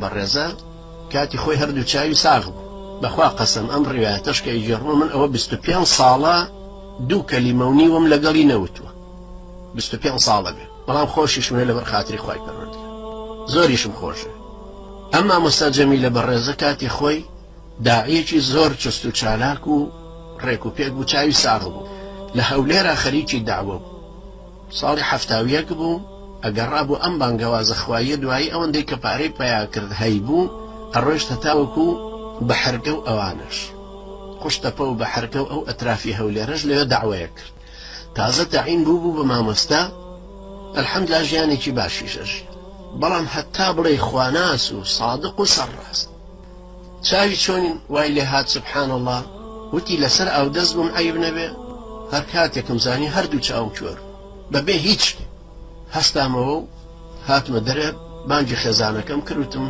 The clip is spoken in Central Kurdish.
بەڕێزە کاتی خۆی هەردوو چاوی ساغ بوو. بەخوا قەسەم ئەم ڕیوایەتەش کە ئەیگێڕمەوە من ئەوە 25 ساڵە دوو کەلیمە و نیوەم لەگەڵی نەوتووە 25 ساڵە بێ بەڵام خۆشیشم هەیە لەبەر خاتری خوای پەروەردگار زۆریشم خۆشە ئەم مامۆستا جەمیلە بەڕێزە کاتی خۆی داعیەکی زۆر چست و چالاک و ڕێک و پێک بوو چاوی ساغ بوو لە هەولێرا خەریکی داوە بوو ساڵی 71 بوو ئەگەڕا بۆ ئەم بانگەوازە خواییە دوایی ئەوەندەی کە پارەی پەیا کرد هەیبوو ئەڕۆیشت هەتاوەکو بەحرکە و ئەوانەش قوشتەپە و بەحرکە و ئەو ئەترافی هەولێرەش لەوێ دەعوەیەک کرد تازە تەعین بوو بوو بە مامۆستا الحمدلله ژیانێکی باشیش ئەژی بەڵام هەتا بڵێی خواناس و سادق و سەرڕاست چاوی چۆن وای لێ هات سبحان اللە وتی لەسەر ئاودەست بووم عەیب نەبێ هەر کاتێکم زانی هەردوو چاوم کوێر بەبێ هیچ شتێ هەستامەوە و هاتمە دەرێ بانگی خێزانەکەم کرد وتم.